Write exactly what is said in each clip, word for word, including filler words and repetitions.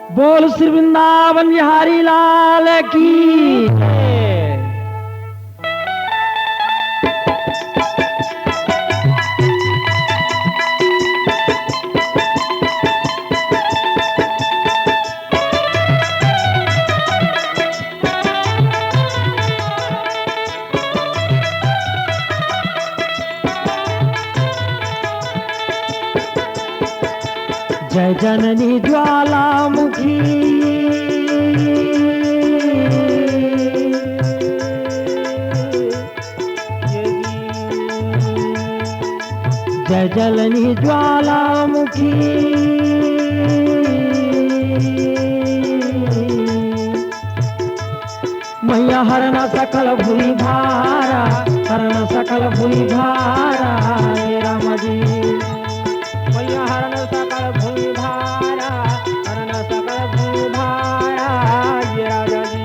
बोल श्री वृंदावन बिहारी लाल की। जय जननी ज्वालामुखी। जय जननी ज्वालामुखी। मैया हरना सकल भूई भारा, हरना सकल भूई भारा, हे राम जी। मैया हरना सकल भूई भारा, हरना सकल भूई भारा, हे राजा जी।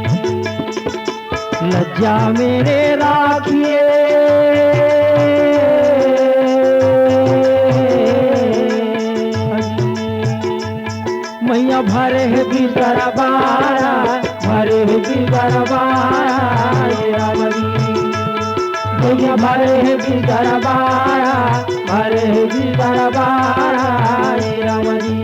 लज्जा मेरे राखिए। मैया भरे हे बिसरबारा, भरे हे बिसरबारा, हे राम जी। मैया भरे हे बिसरबारा, भरे हे बिसरबारा, हे राम जी।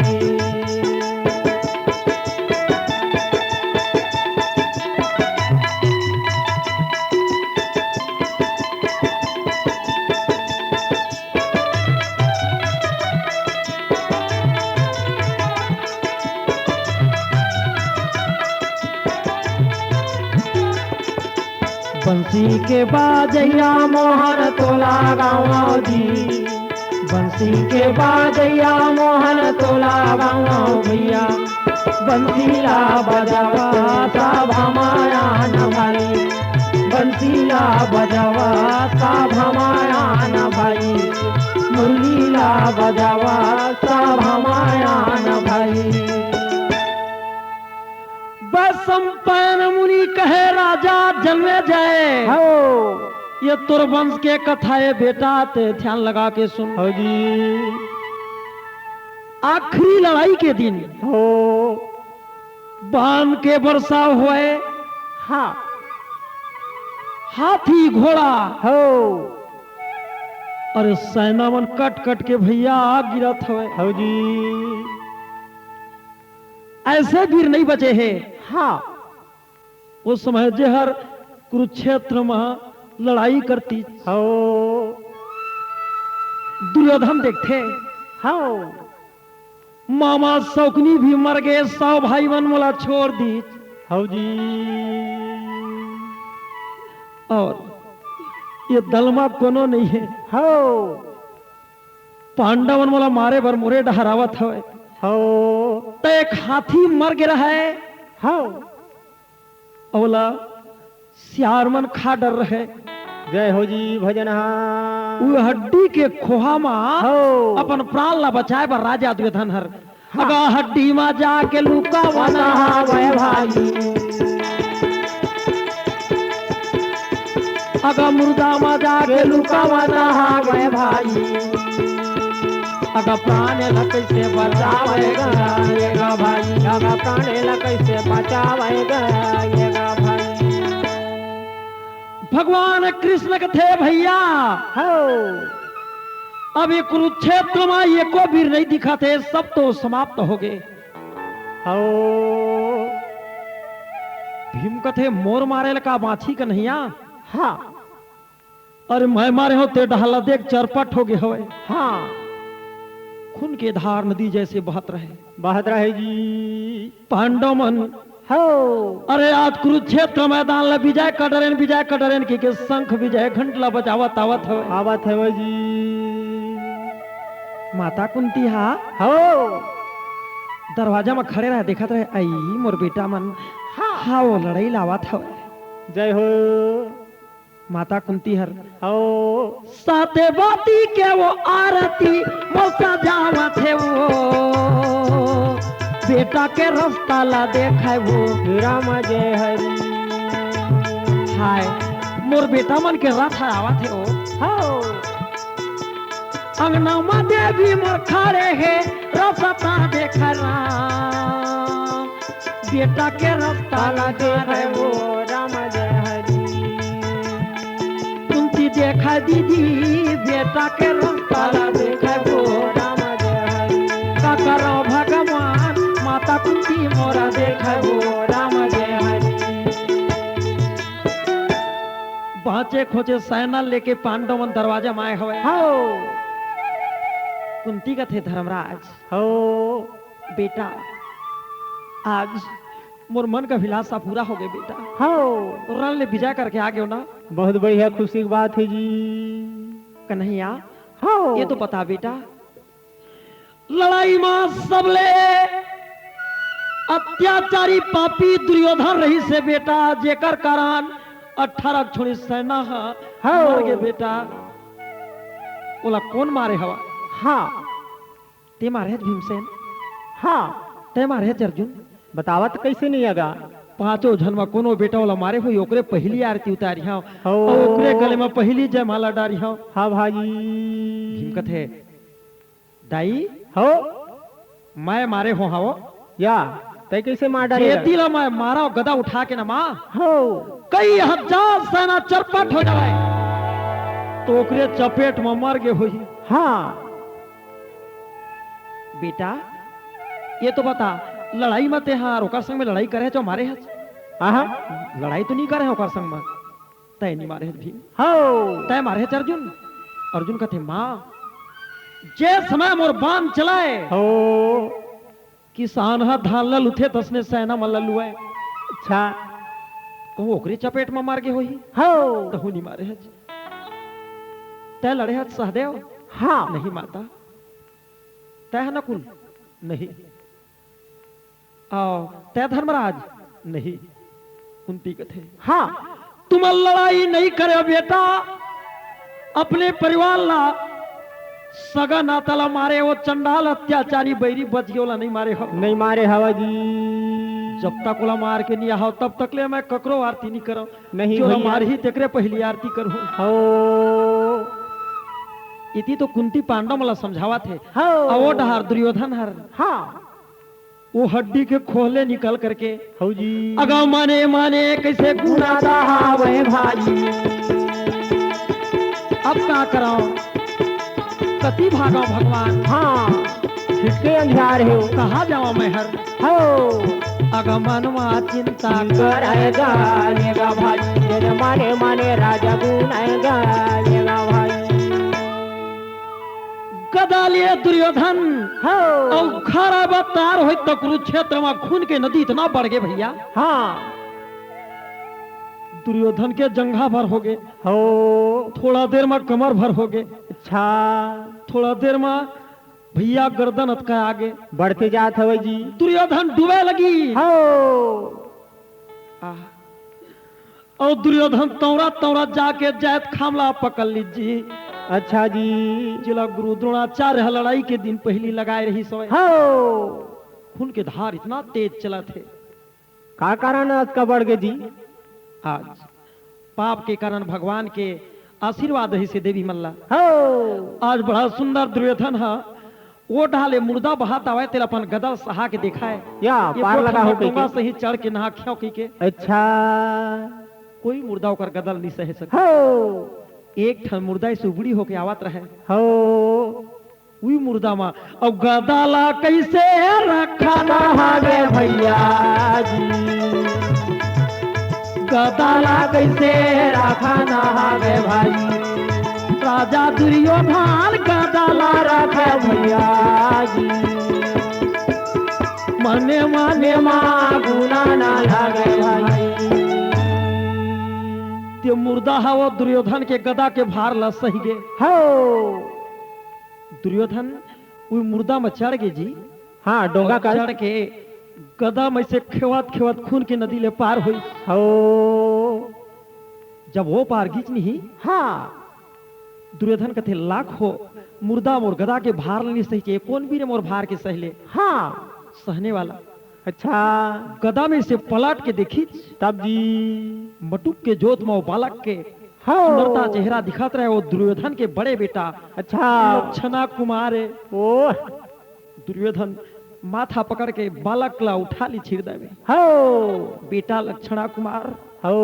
बंसी के बाजैया मोहन तोला गाँव जी, बंसी के बाजैया मोहन तोला गाँव भैया। बंसीला बजावा सब हमारा न भाई, बंसीला बजावा सब हमारा न भाई, मुरलीला बजावा सब हमारा न भाई। बस संपन्न मुनि कहे राजा जन्मे जाए। हो। ये तोर वंश के कथा है बेटा, ते ध्यान लगा के सुन। हो जी। आखिरी लड़ाई के दिन हो। बाण के बरसाव होए। हाँ। हाथी घोड़ा हो। अरे सेना मन कट कट के भैया आ गिरत हवे। हो जी। ऐसे वीर नहीं बचे हे। हाँ। उस समय जेहर कुरुक्षेत्र म लड़ाई करती। हो। दुर्योधन देखथे। हो। मामा सौकनी भी मर गे, सौ भाई मन मोला छोड़ दीस। हो जी। और ये दल म कोनो नहीं हे। हो। पांडव मन मोला मारे बर मोरे डहर आवत हवे। हो। त एक हाथी मर गे रहय। हो। ओला सियार मन खा डर रहे। जय हो जी भजनहा। वो हड्डी के खोहा मा हो। अपन प्राण ला बचाए बर राजा दुर्योधन हर। हाँ। अगा हड्डी मा जाके लुकावा नहावे भाई। अगा मुर्दा मा जाके लुकावा नहावे भाई। अगा प्राण ला कैसे बचावे गा, ये गा भाई। अगा प्राण ला कैसे बचावे गा, ये गा भाई। भगवान कृष्ण कथे भैया, हो। अभी कुरुक्षेत्र मा एको वीर नहीं दिखत हे, सब तो समाप्त हो गे। हो। भीम कथे मोर मारे ला का बाँची कन्हैया? हाँ। अरे मैं मारे हों ते डहला देख चरपट हो गे हवे। हाँ। खून के धार नदी जैसे बहत रहे। बहत रहे जी। पांडव मन हो। अरे आज कुरुक्षेत्र मैदान ला विजय कर डरेन, विजय कर डरेन कहिके शंख विजय घंट ला बजावत आवत हवे। आवत हवे जी। माता कुंती हा हो। दरवाजा म खड़े रहे, देखत रहे, आई मोर बेटा मन। हाँ। हाँ, वो लड़ाई लावत हवे। जय हो। माता कुंती हर हो। साते बाती के वो आरती मोर सजावत हे वो, बेटा के रास्ता ला देखाए वो। राम जय हरि। हाय, मोर बेटा मन के रथ आवत हे वो। हो। अंगना मा देवी मोर खड़े हे, रास्ता देखाए राम। बेटा के रस्ता ला देखबो राम जय हरि। कुंती देखा दीदी, बेटा के रस्ता ला देखबो राम जय हरि। का करो भगवान, माता कुंती मोरा देखबो राम जय हरि। बाँचे खोचे सैना लेके पांडव मन दरवाजा म आए हवय। हव। कुंती कथे, धर्मराज, हव। बेटा, आज मोर मन का अभिलाषा पूरा हो गए बेटा। हव। रण ले विजय करके आ गयो ना। बहुत बढ़िया, खुशी की बात है जी। कन्हैया, हव। ये तो बता बेटा, लड़ाई म सबले अत्याचारी पापी दुर्योधन रहिस हे बेटा, जेकर कारण अठारह छोड़ी सेना ह हव। मर गे बेटा। ओला कोन मारे हवा? हाँ। ते मारे हच भीमसेन? हाँ। ते मारे हच अर्जुन? बतावत कैसे नहीं आगा? पांचों झन म कोनो बेटा ओला मारे होही, ओकरे पहिली आरती उतारी हव। हव। अउ ओकरे गले म पहिली जयमाला डारी हव। हाँ भाई। भीम कथे, दाई, हव। मैं मारे हो हव। या, तै कैसे मार डारे? जेती ला मैं मारा गदा उठा के न माँ। हव। कई हजार सेना चरपट हो जावे। तो ओकरे चपेट म मर गे होही। हाँ। बेटा, ये तो बता, लड़ाई म ते हार ओकर संग में लड़ाई करे हच, मारे हच? आहा। लड़ाई तो नहीं करे हच ओकर संग में। तै नहीं मारे हच भीम। हव। तै मारे हच अर्जुन। अर्जुन कथे, माँ, जे समय मोर बाण चलाए, हव। किसान ह धान ल लुथे तसने सेना मन ल लुआए। अच्छा। कहूँ ओकरे चपेट म मर गे होही। हव। तहूँ नहीं मारे हच। तै लड़े हच सहदेव? हाँ। नहीं माता। तै ह नकुल? नहीं। अउ तै धर्मराज? नहीं। कुंती कथे, हाँ। तुमन लड़ाई नहीं करे बेटा, अपने परिवार ला, सगा नाता ला मारे, वो चंडाल अत्याचारी बैरी बच गयो ला नहीं मारे हव। नहीं मारे हव जी। जब तक ओला मार के नहीं आहो, तब तक ले मैं ककरो आरती नहीं करव। नहीं जो ओला भैया। मारही तेकरे पहिली आरती करहूँ। हव। इति तो कुंती पांडव मन ला समझावत हे। हव। अउ वो डहार दुर्योधन हर। हाँ। वो हड्डी के खोहले निकल करके, हव जी। अगा माने माने कैसे गुना दहावे भाई। अब का करव, कति भागव भगवान। हाँ, छिटके अंधियार हे वो। कहाँ जावा मैं हर? हव। अगा मनवा चिंता करे गा, ये गा भाई। ये माने माने राजा गुना गा, ये गा भाई। गदा लिए दुर्योधन हव। अउ खड़ा बा तैयार होय त कुरुक्षेत्र म खून के नदी इतना बढ़ गे भैया। हाँ। दुर्योधन के जंघा भर हो गे। हव। थोड़ा देर म कमर भर हो गे। अच्छा। थोड़ा देर म भैया गर्दन अतका आगे। बढ़ते जात हवय जी। दुर्योधन डूबे लगी। हव। आह। अउ दुर्योधन तौरा तौरा जाके जैतखाम ला पकड़ लीस जी। अच्छा जी। जेला गुरु द्रोणाचार्य ह लड़ाई के दिन पहिली लगाए रहिस हवय। हव। खून के धार इतना तेज चलत हे। का कारण अतका बढ़ गे जी? आज पाप के कारण भगवान के आशीर्वाद रहिस हे देवी मन ला। हव। आज बड़ा सुंदर दुर्योधन ह ओ डहार ले मुर्दा बहात आवय, तेला अपन गदा ल सहा के देखाय। या, ये पार लगा हो कहिके। सही चढ़ के नहा ख्याव कहिके। अच्छा। कोई मुर्दा ओकर गदा ल नहीं सहे सके। हव। एक ठन मुर्दा इसे उबड़ी होके आवत रहे। हव। उही मुर्दा म, अउ गदा ला कैसे रखना हवे भैया जी। गदा ला कैसे रखना हवे भाई, राजा दुर्योधन गदा ला रखे भैया जी। मने मने मा गुना ना लागे भाई। ते मुर्दा ह वो दुर्योधन के गदा के भार ला सहि गे। हव। दुर्योधन उही मुर्दा म चढ़ गे जी। हाँ, डोंगा अउ कर। चढ़ के गदा म से खेवत खेवत खून के नदी ले पार होइस। हव। जब वो पार गिस नहीं, हाँ। दुर्योधन कथे, लाख हो, मुर्दा मोर गदा के भार ल नहीं सही चाहिए, कोन बीर मोर भार के सह ले? हाँ। सहने वाला। अच्छा। गदा म से पलट के देखिस। तब जी। मटुक के जोत म वो बालक के हाँ। सुंदरता चेहरा दिखत रहे, वो दुर्योधन के बड़े बेटा। अच्छा। लक्षणा कुमार हे। ओ। दुर्योधन माथा पकड़ के बालक ला उठा ली छिर देवे। हो। बेटा लक्षणा कुमार। हो।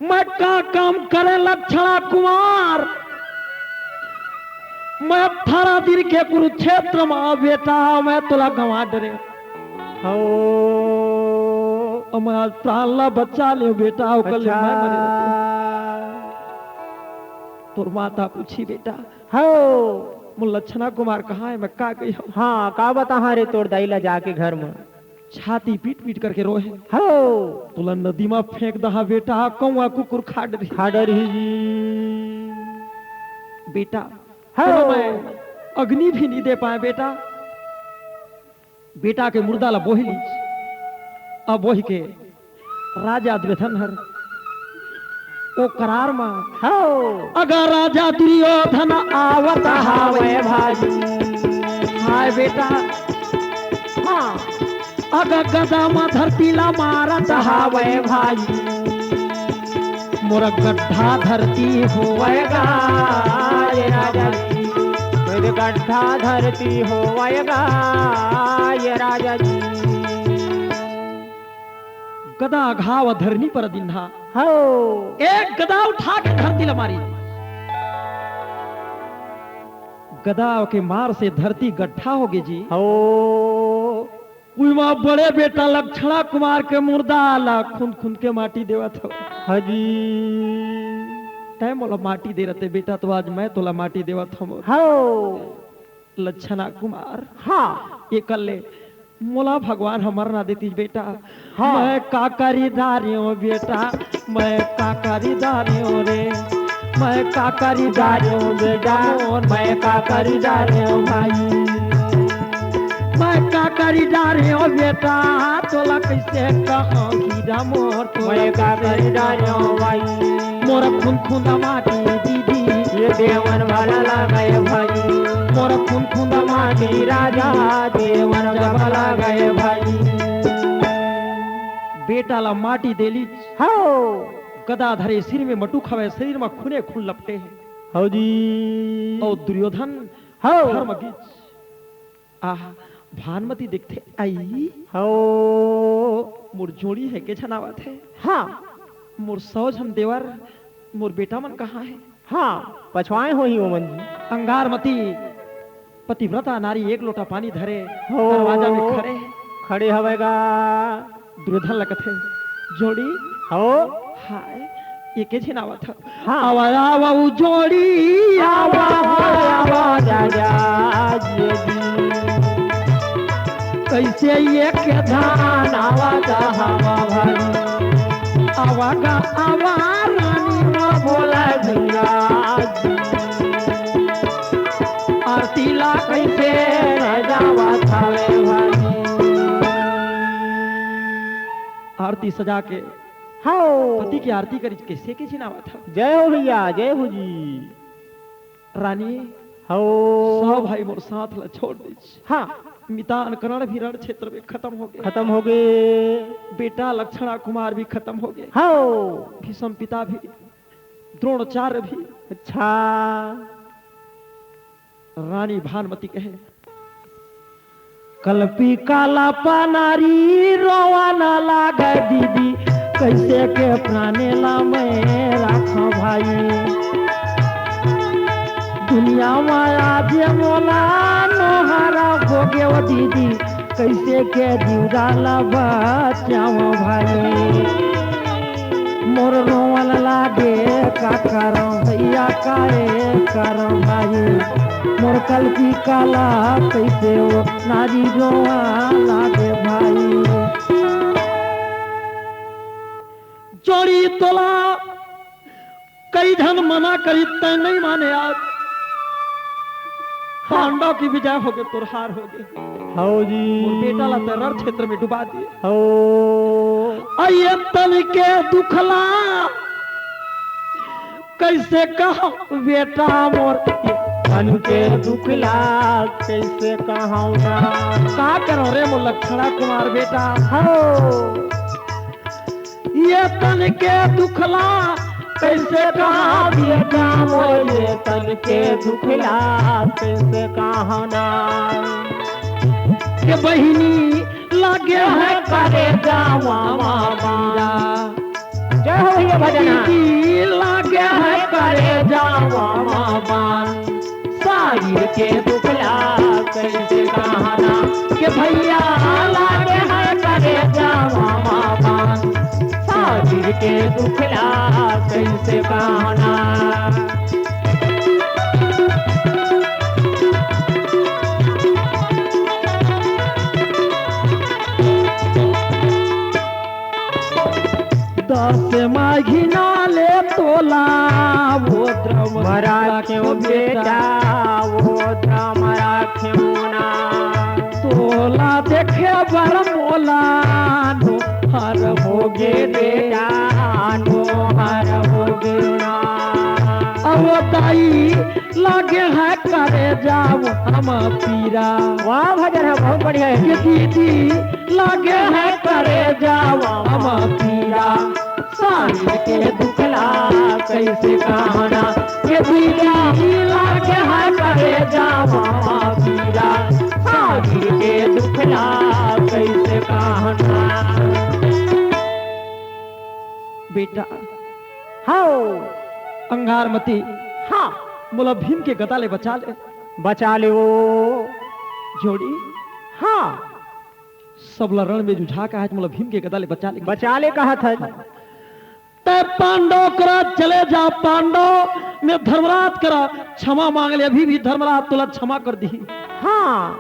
मैं का काम करे लक्षणा कुमार? मैं अठारह दिन के कुरुक्षेत्र में बेटा, मैं तोला गंवा डरे। हो। अउ मैं आज प्राण ला बचा ले बेटा, ओकर ले अच्छा। मैं मरे रहते। तोर माता पूछी बेटा। हो। मोर लक्षणा कुमार कहाँ हे, मैं का कही हूँ? हाँ, का बताहा रे तोर दाई ला जाके घर में? छाती पीट पीट करके रोहे। हो। तोला नदी में फेंक दहा बेटा, कौआ कुकुर खा डरही। खा डरही जी। बेटा, हो। तोला मैं अग्नि भी नहीं दे पाए बेटा। बेटा के मुर्दा ला बोही लीच। अब बोही के राजा दुर्योधन हर ओ करार मा। हो। अगर राजा दुर्योधन आवत हावय भाई। हाय बेटा। हाँ। अगर गदा मा धरती ला मारत हावय भाई। मोर गड्ढा धरती होवयगा, ये राजा जी। मोर गड्ढा धरती होवयगा, ये राजा जी। गदा घाव धरनी पर दिन्हा। हो। एक गदा उठा के धरती ला मारी। गदा के मार से धरती गड्ढा होगे जी। हो। उइमा बड़े बेटा लक्षणा कुमार के मुर्दा ला खुंद खुंद के माटी देवत हव। हाँ जी। तैं मोला माटी दे रहते बेटा, तो आज मैं तोला माटी देवत हव। हो। लक्षणा कुमार। हाँ। एकर ले मोला भगवान ह मरना देतिस बेटा। हाँ। मैं का करी डारेंव बेटा, मैं का करी डारेंव रे, मैं का करी डारेंव बेटा, मैं का करी डारेंव भाई, मैं का करी डारेंव बेटा, तोला कइसे कहंव हीरा मोर, तोला मैं का कइसे करी डारेंव भाई। मोर खुंद खुंद माटी दीदी, ये देवन भला लागे भाई। मोर खुंद खुंद माटी राजा, देवन भला लागे भाई। बेटा ला माटी देली। हो। गदा धरे सिर में मटुक हवय, शरीर में खूने खून लपटे हे। हो जी। अउ दुर्योधन हो। धर्म गीच। आहा, भानमती देखथे, आई। हो। मोर जोड़ी हे के झन आवत हे? हाँ। मोर सौ झन देवर, मोर बेटा मन कहाँ हे? हाँ, पछवाए होही ओमन जी। अंगारमती पतिव्रता नारी एक लोटा पानी धरे हो। दरवाजा में खड़े हे। खड़े हवय गा। दुर्योधन ल कथे, जोड़ी। हो। हाय, एके झिन आवत ह। हाँ। आवा, आवा, उ जोड़ी, आवा, आवा, आवा, राजा जी। कइसे एक धान आवत हवा भाई। आवा गा, आवा, रानी मा बोला भैया जी। आरती ला कइसे न जावत हवे भाई। आरती सजा के हाँ। पति के आरती करी, कइसे के झिन आवत ह। जय हो भैया, जय हो जी। रानी, हो। सौ भाई मोर साथ ला छोड़ दीच। हाँ। मितान कर्ण भी रण क्षेत्र में खतम होगे। खतम होगे। बेटा लक्षणा कुमार भी खतम होगे। हो। भीष्म पिता भी, द्रोणाचार्य भी। अच्छा। रानी भानमती कहे, कलपी काला पनारी रोवा न लागे दीदी, कइसे के प्राणे ला मैं राखंव भाई। दुनिया मा आज मोला नोहरा होगे ओ दीदी, कइसे के जीवदा ला बचावंव भाई। मोर रोवल लागे का करंव भैया, काहे करंव भाई। मोर कलपी काला कइसे ओ नारी रोवा लागे भाई। जोड़ी तोला कई झन मना करी, तैं नइ माने आज। हाँ। पांडव की विजय होगे, तोर हार होगे। हव जी। मोर बेटा ला तैं रण क्षेत्र में डुबा दिए। हव। अये तन के दुखला कइसे कहंव बेटा मोर। तन के दुखला कइसे कहंव ना। का करंव रे मोर लक्षणा कुमार बेटा। हव। ये तन के दुखला कइसे कहंव बेटा मोर, ये तन के दुखला कइसे कहंव ना। के बहिनी लागे हे करे जावा मा बान। जय हो भैया भजन। की लागे हे करे जावा मा बान। सारी के दुखला कइसे कहना, के भैया लागे हे करे जावा मा बान। सारी के दुखला कइसे कहना। दस माघिना ले तोला वो द्रम मरा क्यों बेटा, वो द्रम मरा क्यों ना। तोला देखे बर मोला नो हर होगे बेटा, नो हर होगे ना। अब दाई लागे हे करे जावा मा पीरा। वाह भजन हे, बहुत बढ़िया हे। के दीदी लागे हे करे जावा मा पीरा। सारी के दुखला कइसे कहना, के दीदी लागे हे करे जावा मा पीरा। सारी के दुखला कइसे कहना। बेटा, हाओ। अंगारमती, हाँ। मोला भीम के गदा ले बचा ले। बचा ले वो। जोड़ी। हाँ। सबला रण में जुझा के आज मोला भीम के गदा ले बचा ले। बचा ले कहत हे। तैं पांडव करा चले जा, पांडव में धर्मराज करा क्षमा मांग ले, अभी भी धर्मराज तोला क्षमा कर दिही। हाँ।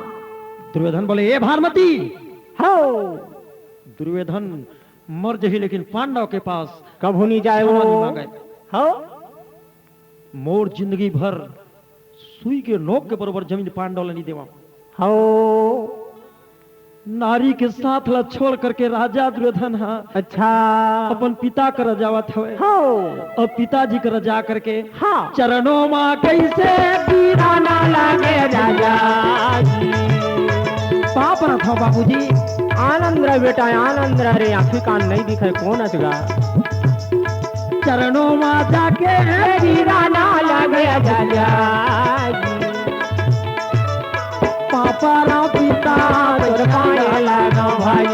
दुर्योधन बोले, ए भारमती। हो। दुर्योधन मर जही, लेकिन पांडव के पास कभू नहीं जाए क्षमा वो। नहीं मांगे। हो। मोर जिंदगी भर सुई के नोक के बरोबर जमीन पांडव ला नहीं देवा। हो। नारी के साथ ला छोड़ करके राजा दुर्योधन हा अच्छा। अपन पिता करा जावत हवे। हो। अब पिताजी करा जा करके हाँ। चरणों मा कइसे गिरा ना लागे राजा जी। पाप ना था बाबूजी। आनंद रह बेटा, आनंद रह रे, आंखी कान नहीं दिखे कौन अचगा। चरणों मा जाके गिरा ना लागे राजा जी। पापा रा पिता तोर पाया लागा भाई,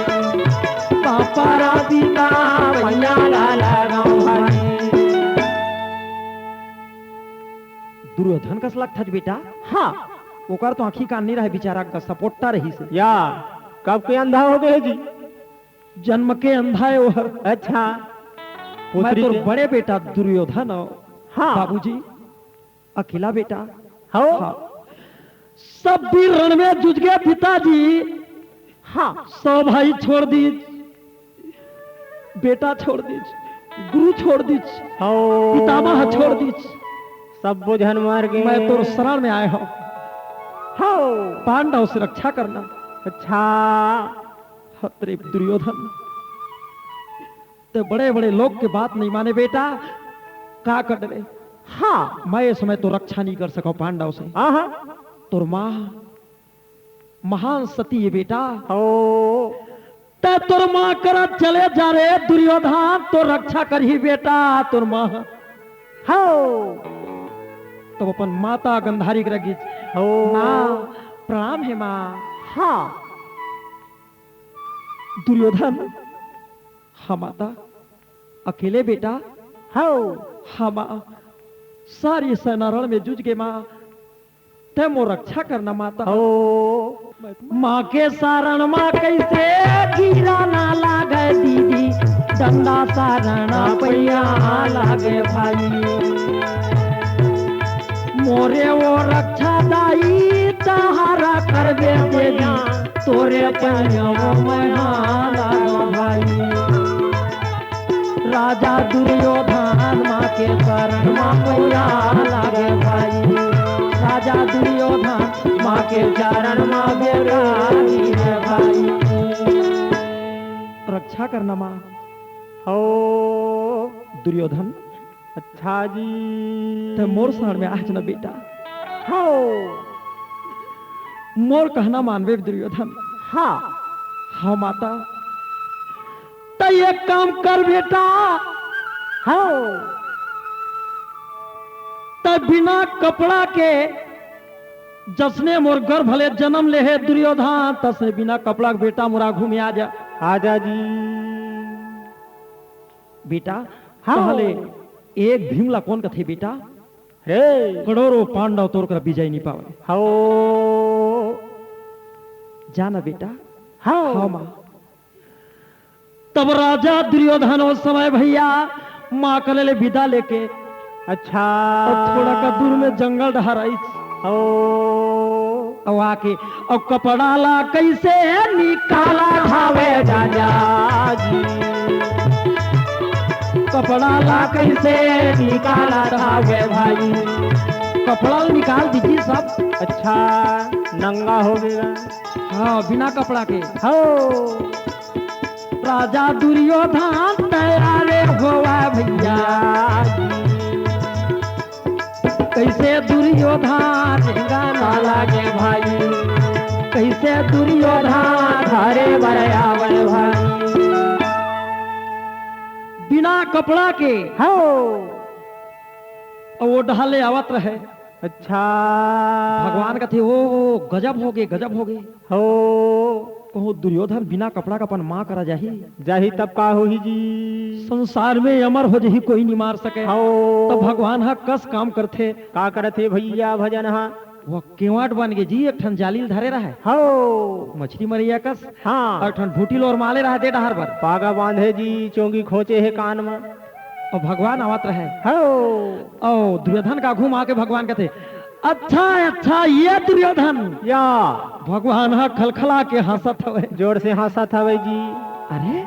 पापा रा पिता पैया ला लागा भाई। दुर्योधन कस लगथच बेटा। हाँ। ओकर तो आंखी कान नहीं रहे, बेचारा का सपोर्टा रहिसे। या, कब के अंधा हो गए जी? जन्म के अंधा हे वो हर। अच्छा। मैं पुत्री तोर के बड़े बेटा दुर्योधन हो। हाँ। बाबूजी, अकेला बेटा। हो। हाँ। सब वीर रण में जुझ गए पिताजी। हाँ। सौ भाई छोड़ दीच, बेटा छोड़ दीच, गुरु छोड़ दीच, हो। पितामह छोड़ दीच। सब बोझन मर गए। मैं तोर शरण में आए हूँ। हो। पांडव से रक्षा करना। अच्छा। हत रे दुर्योधन, ते बड़े-बड़े लोग के बात नहीं माने बेटा, का कर डरे? हाँ। मैं ये समय तो रक्षा नहीं कर सको पांडव से। हाँ, हाँ। तोर माँ महान सती हे बेटा। हो। ते तोर माँ करा चले जा रे दुर्योधन, तो रक्षा करही बेटा तोर माँ। हो। तब अपन माता गंधारी के रगिच। हो। माँ, प्रणाम हे माँ। हाँ। दुर्योधन, हाँ माता, अकेले बेटा? हव। हाँ माँ, सारी सेना रण में जुझ गे माँ, ते मोर रक्षा करना माता। हव। माँ के सारण माँ कैसे गिरा ना लागे दीदी, डंडा सारण पैया लागे भाई। मोरे वो रक्षा दाई तहारा करबे देवी, तोरे पैया वो मैं ना लागो भाई। राजा दुर्योधन माँ के चरण माँ पैया लागे भाई। राजा दुर्योधन माँ के चरण माँ बेटा रे भाई। रक्षा करना माँ। हो। दुर्योधन। अच्छा जी। ते मोर सामने आज न बेटा। हो। मोर कहना मानबे दुर्योधन। हाँ। हाँ माता। ते एक काम कर बेटा। हो। ते बिना कपड़ा के जसने मोर गर्भ ले जन्म ले हे दुर्योधन, तसने बिना कपड़ा के बेटा मोर आघू में आ जा। आ जा जी। बेटा, हाँ। पहले एक भीम ला कोन कथे बेटा? रे। करोड़ों पांडव तोर कर विजय नहीं पावे। हौ। जा ना बेटा। हाँ। हाँ माँ। तब राजा दुर्योधन ओ समय भैया माँ कले ले विदा लेके अच्छा। अउ थोड़ा का दूर में जंगल डहर आइस। ओ। अउ आके, अउ कपड़ा ला कैसे निकाला धावे राजा जी, कपड़ा ला कैसे निकाला धावे भाई, कपड़ा ला निकाल दीजिए सब। अच्छा, नंगा हो गया। हाँ, बिना कपड़ा के। हो। राजा दुर्योधन तैयार होवा भैया। कैसे दुर्योधन गाना लागे भाई, कैसे दुर्योधन घरे बर आवे भाई। बिना कपड़ा के। हो। अउ ओ डहर ले आवत रहे। अच्छा। भगवान कथे, "ओ, गजब हो गे, गजब हो गे।" हो। कहूँ दुर्योधन बिना कपड़ा का अपन माँ करा जाही। जाही तब का होही जी? संसार में अमर हो जाही, कोई नहीं मार सके। हो। तब भगवान हा कस काम करथे। का करथे भैया भजन हा? वो केवाट बन के जी, एक ठन जाली ल धरे रहे। हो। मछली मरैया कस। हाँ। अउ एक ठन भूटी ल ओरमाले रहे दे डहर बर। पागा बांधे जी, चोंगी खोचे हे कान में। अउ भगवान आवत रहे। हो। अउ दुर्योधन का आघू म आके भगवान कथे, "अच्छा, अच्छा, ये दुर्योधन।" या। भगवान हा खलखला के हंसत हवे। जोर से हंसत हवे जी। अरे,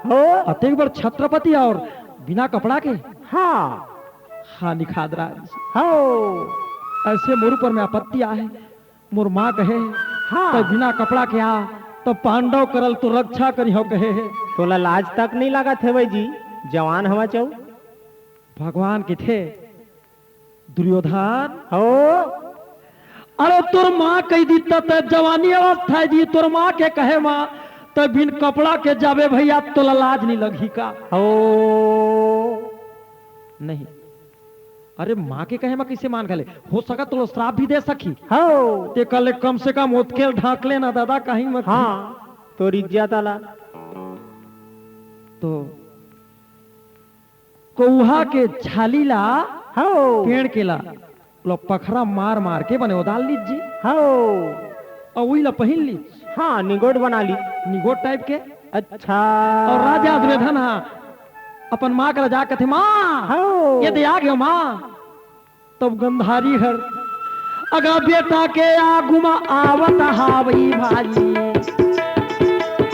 हो। अतेक बड़ छत्रपति अउ बिना कपड़ा के? हाँ। हाँ, निखाद राज। हो। ऐसे मोर ऊपर में आपत्ति आहे। मोर माँ कहे, हाँ। "तैं बिना कपड़ा के आ, त पांडव करल तो रक्षा करिहौं," कहे हे। तोला लाज तक नहीं लागत हे भाई जी, जवान हवा चौ। भगवान कथे, "दुर्योधन।" हो। "अरे तोर माँ कहि दिस त तैं जवानी अवस्था हे जी, तोर माँ के कहे माँ, तैं बिन कपड़ा के जाबे भैया, तोला लाज नहीं लगही का?" हो। नहीं। अरे माँ के कहे म कइसे मान घले? हो सकत तोला श्राप भी दे सकही। हो। तेकर ले कम से कम ओतके ल ढांक ले ना दादा, कहीं मत। हाँ, तोर इज्जत आला। तो कौहा के छाली ला, हो। पेड़ के ला, ओला पखरा मार मार के बने ओदाल लीस जी। हो। अउ उही ला पहिन लीस। हाँ, निगोट बना लीस। निगोट टाइप के। अच्छा। अउ राजा दुर्योधन हा अपन माँ करा जा कथे, "माँ, हो। ये दे आ गयो माँ।" तब गंधारी हर, "अगा बेटा के आगू म आवत हावई भाई,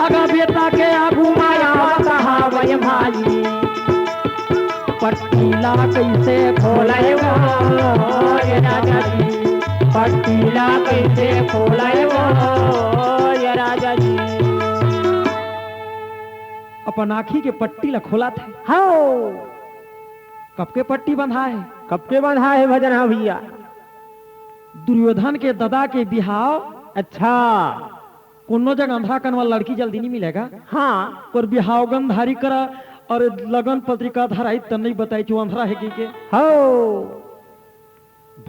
अगा बेटा के आगू म आवत हावई भाई, पट्टी ला कइसे खोलय वो ये राजा जी, पट्टी ला कइसे खोलय वो ये राजा जी।" अपन आँखी के पट्टी ला खोलत हे। हव। कब के पट्टी बंधा हे? कब के बंधा हे भजन हा भैया? दुर्योधन के ददा के बिहाव। अच्छा। कोनो जगह अंधरा कन वाला लड़की जल्दी नहीं मिलेगा। हाँ। पर बिहाव गंधारी करा अउ लगन पत्रिका धराई त नहीं बताई कि वो अंधरा हे कि के। हव।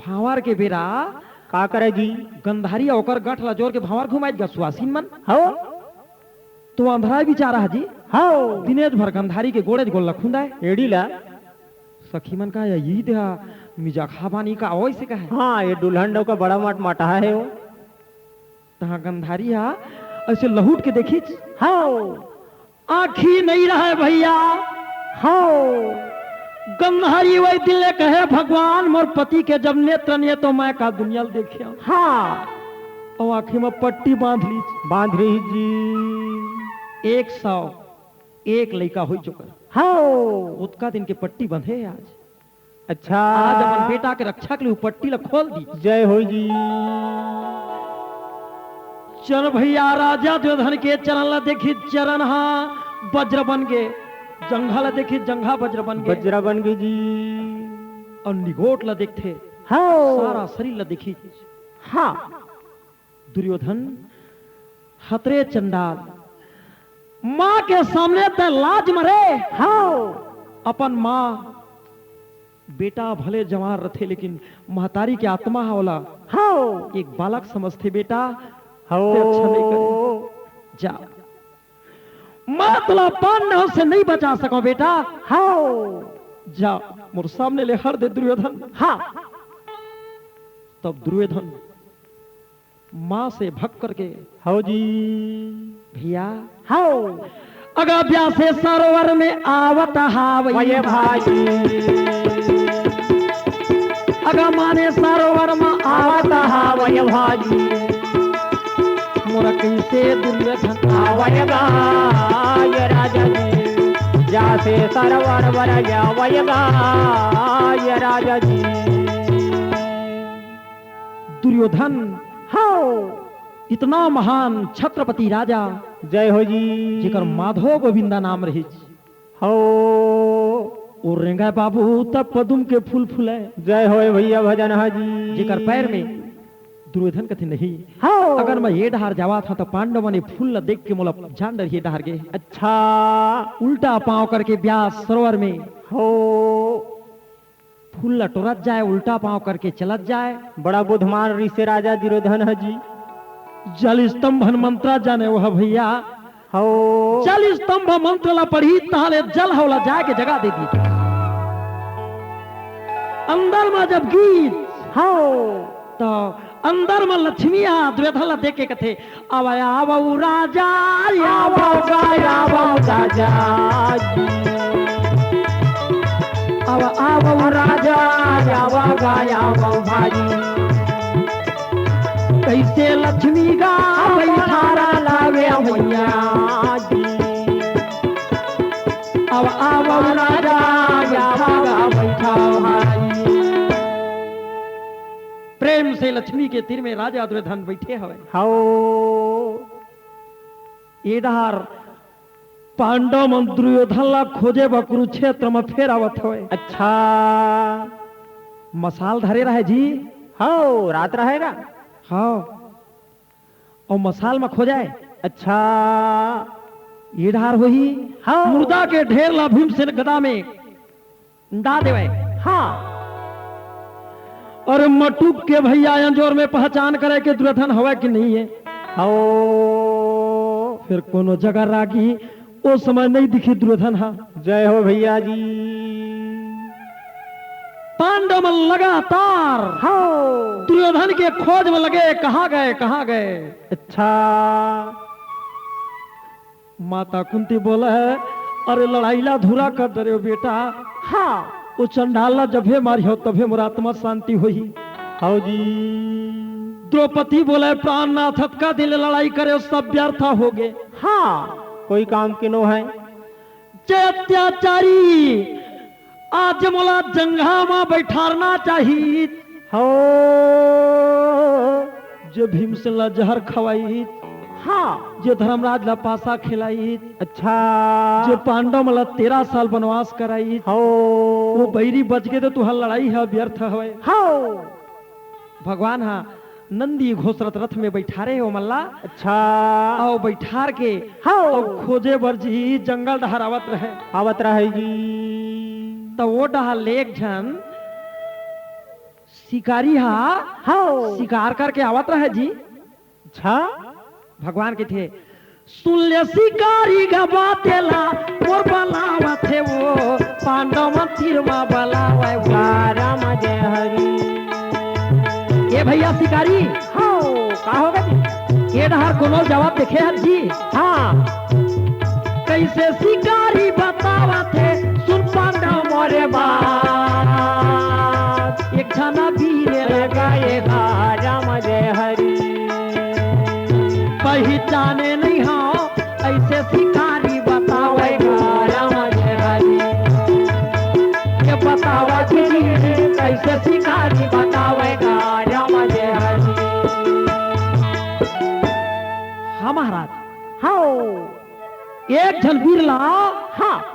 भांवर के बेरा का करे जी? गंधारी ओकर गठ ला जोर के भांवर घुमाई गा सुवासिन मन। हव। तो अंधरा बिचारा हे जी। हव। दिनेश भर गंधारी के गोड़े गोल ला खुंदाय। एड़ी ला। सखी मन का या ई दे मिजाखा बानी का ओइसे कहे। हाँ, ये दुल्हन डो का बड़ा मट मटा हे वो। तहाँ गंधारी हा ऐसे लहुट के देखिच। हव। आँखी नहीं रहे भैया। हव। गंधारी वही दिल ले कहे, "भगवान, मोर पति के जब नेत्र नहीं हे तो मैं का दुनिया ल देखे।" हाँ। अउ आँखी म पट्टी बांध लीस। बांध रही जी। एक सौ एक लइका होई चुका। हव। ओतका दिन के पट्टी बंधे हे आज। अच्छा। आज अपन बेटा के रक्षा के लिए वो पट्टी ला खोल दी। जय हो जी। चल भैया, राजा दुर्योधन के चरण ला देखी, चरण हा वज्र बन गे, जंघा ला देखी, जंघा वज्र बन गे। वज्र बन गे जी। अउ निगोट ला देखथे, हाँ। सारा शरीर ला देखी। हाँ। दुर्योधन, हतरे चंडाल, माँ के सामने तैं लाज मरे। हाँ। अपन माँ, बेटा भले जवान रथे, लेकिन महतारी के आत्मा हा ओला हव। एक बालक समझथे बेटा, हव। ते अच्छा नहीं करे। जा, मैं तोला पांडव से नहीं बचा सकंव बेटा। हव। जा, मोर सामने ले हर दे दुर्योधन। हाँ। तब दुर्योधन माँ से भग करके, हव जी। भैया, हव। अगा ब्यासे सरोवर में आवत हावय वय भाई। अगा माने सरोवर में आवत हावय भाई। मोर कइसे दुर्योधन आवय गा ये राजा जी। ब्यासे सरोवर वर आवय गा ये राजा जी। दुर्योधन, हव। इतना महान छत्रपति राजा, जय हो जी। जेकर माधो गोविंदा नाम रहिस। हव। ओ रेंगय बाबू, तब पदुम के फूल फूलय। जय होय भैया, भजन हा जी। जेकर पैर में दुर्योधन कथे नहीं। हव। अगर मैं ये डहार जावत हंव, त पांडव मन ए फूल ला देख के मोला जान डरही ए डहार गे। अच्छा। उल्टा पांव करके ब्यास सरोवर में, हव। फूल ल टोरत जाय, उल्टा पांव करके चलत जाय। बड़ा बुधमान रिसे राजा दुर्योधन ह जी। जल स्तंभन मंत्र जाने वह भैया। हव। जल स्तंभ मंत्र ला पढ़ी, ताहले जल ह ओला जाय के जगह दे दी। अंदर म जब गीत, हव। त अंदर म लक्ष्मी ह दुर्योधन ला देख के कथे, "आवा, आवा, ओ राजा, आवा, आवा, आवा, राजा।" आवा, आवा, ओ राजा, आवा, आवा, भाई। कइसे लक्ष्मी गा बइठारा लावे भैया जी। आवा, आवा, ओ राजा, आवा, आवा, बइठा भाई। प्रेम से लक्ष्मी के तीर में राजा दुर्योधन बइठे हवय। हव। ए डहार पांडव मन दुर्योधन ला खोजे बर कुरुक्षेत्र म फेर आवत हवय। अच्छा। मसाल धरे रहय जी। हव, रात रहय गा। हव। अउ मसाल म खोजय। अच्छा। ए डहार होही। हव। मुर्दा के ढेर ला भीमसेन गदा में दा देवय। हाँ। अरे मटुक के भैया अंजोर में पहचान करे के दुर्योधन हवय कि नहीं हे? हव। फेर कोनो जगह रागी ओ समय नहीं दिखिस दुर्योधन हा। जय हो भैया जी। पांडव मन लगातार, हव। दुर्योधन के खोज में लगे, कहाँ गए, कहाँ गए? अच्छा। माता कुंती बोलय, "अरे लड़ाई ला अधूरा कर डरेव बेटा।" हाँ। ओ चंडाल ला जभे मारिहव तभे मोर आत्मा शांति होही। हव जी। द्रौपदी बोलय, "प्राणनाथ, अतका दिन ले लड़ाई करेव, सब व्यर्थ होगे।" हाँ, कोई काम के नो हे। जे अत्याचारी आज मोला जंघा म बइठारना चाही। हव। जे भीमसेन ला जहर खवाई। हाँ। जे धर्मराज ला पासा खिलाई। अच्छा। जे पांडव मन ला तेरह साल वनवास कराई। हव। ओ बैरी बच गे त तुहर लड़ाई ह व्यर्थ हवय। हव। भगवान हा नंदी घोष रथ, रथ में बइठारे हे ओमन ला। अच्छा। अउ बइठार के, हाँ। अउ खोजे बर जी जंगल डहर आवत रहय। आवत रहय जी। त ओ डहर ले एक झन शिकारी हा, हाँ। शिकार करके आवत रहय जी। अच्छा। भगवान कथे, सुन ले शिकारी गा बाते ला, मोर बलावत हे वो, पांडव मन तीर मा बलावय वो। राम जय हरि। ए भैया शिकारी। हाँ, का होगे जी? ए डहर कोनो जावत देखे हस जी? हाँ। कइसे शिकारी बतावत हे, सुन पांडव मोरे बात। एक झना वीर लगे गा राम जय हरि। पहिचाने नहीं हंव, अइसे शिकारी बतावय गा राम जय हरि। ये बतावा जी, कइसे शिकारी बतावय गा राम जय हरि। हाँ महाराज। हाँ। एक झन वीर ला, हाँ।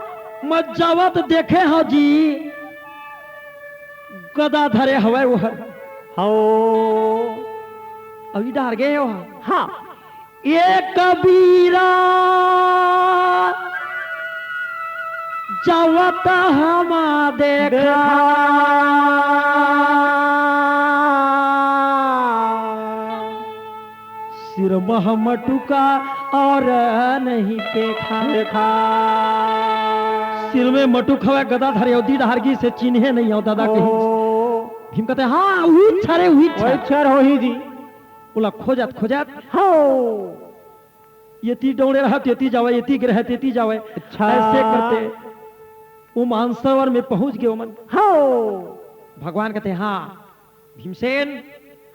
मैं जावत देखे हंव जी, गदा धरे हवय ओहर। हव। अभी डहर गे हे ओहर। हाँ। ए कबीरा जावत हम देखा। देखा। वह मटुका और नहीं देखा। देखा। सिर में मटुक हवय, गदा धरे अवधी डहार गिस हे, चिन्हे नहीं हो दादा कही। ओ। भीम कहते, "हाँ, उही छर हे, उही छर।" उही छर होही जी। ओला खोजत, खोजत। हो। एती डौड़े रहत, एती जावय, एती गिरहत, एती जावय। अच्छा। ऐसे करते वो मानसरोवर में पहुंच गे ओमन। हो। भगवान कहते, "हाँ, भीमसेन,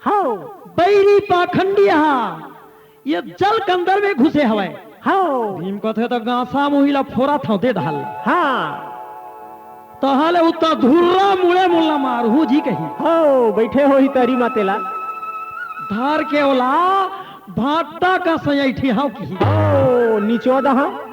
हो। बैरी पाखंडी हा, ये जल के अंदर में घुसे हवय।" हो। भीम कथे, "त गांसा मुही ला फोरत हंव, दे डाल।" हाँ। तहाले उत्ता धुर्रा मुड़े मुल्ला मारहू जी कही। हो, बैठे होही तरी मा तेला। धर के ओला भांटा कस अइठी हंव कही। हो, निचोद हंव।